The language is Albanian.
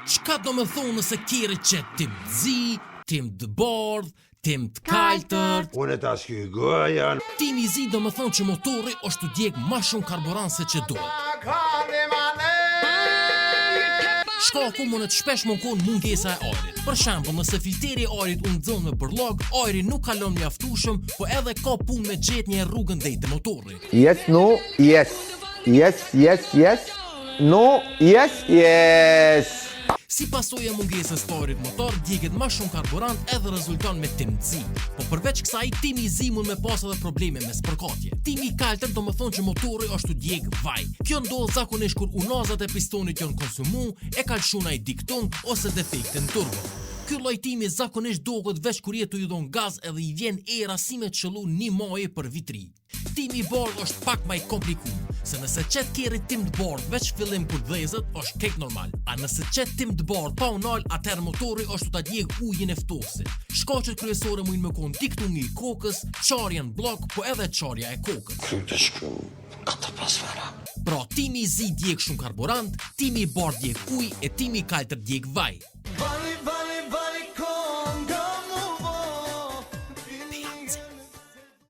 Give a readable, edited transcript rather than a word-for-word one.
Çka do me thonë nëse kerri qet tym të zi, tym të bardh, tym të kaltërt? Unë ta shpjegoj. Timi i zi do me thonë që motori është tu djeg ma shumë karburant se që duhet. Shkaku mundet shpesh me konë mungesa e ajrit. Për shembull, nëse filteri i ajrit u nxon me bërllog, ajri nuk kalon mjaftueshëm, po edhe ka punë me gjetë një rrugën deri te motori. Yes, no, yes. Yes, yes, yes. No, yes, yes. Si pasojë e mungesës të ajrit motor, djeget ma shumë karburant edhe rezulton me tym të zi. Po përveç kësaj, timi i zi mund me pas edhe probleme me spërkatje. Timi i kaltër do më thonë që motori është tu djeg vaj. Kjo ndodh zakonisht kur unazat e pistonit janë konsumu, e ka lshu naj diktung ose defekte në turbo. Ky lloj timi zakonisht doket veç kur je tu i dhon gaz edhe i vjen era si me qëllu një maje për vitri. Timi i bardhë është pak ma i komplikum, se nëse qet kerri tym të bardhë veç fillim kur dhezet, është krejt normal. A nëse qet tym të bardhë pa u nal, atëherë motori është tu ta djeg ujin e ftohësit. Shkaqet kryesore mujnë me konë diktungi i kokës, çarja në bllok, po edhe çarja e kokës. Krytë shkru, atë pas fara. Pra timi i zi djeg shumë karburant, timi i bardhë djeg ujë e timi i kaltër djeg vaj.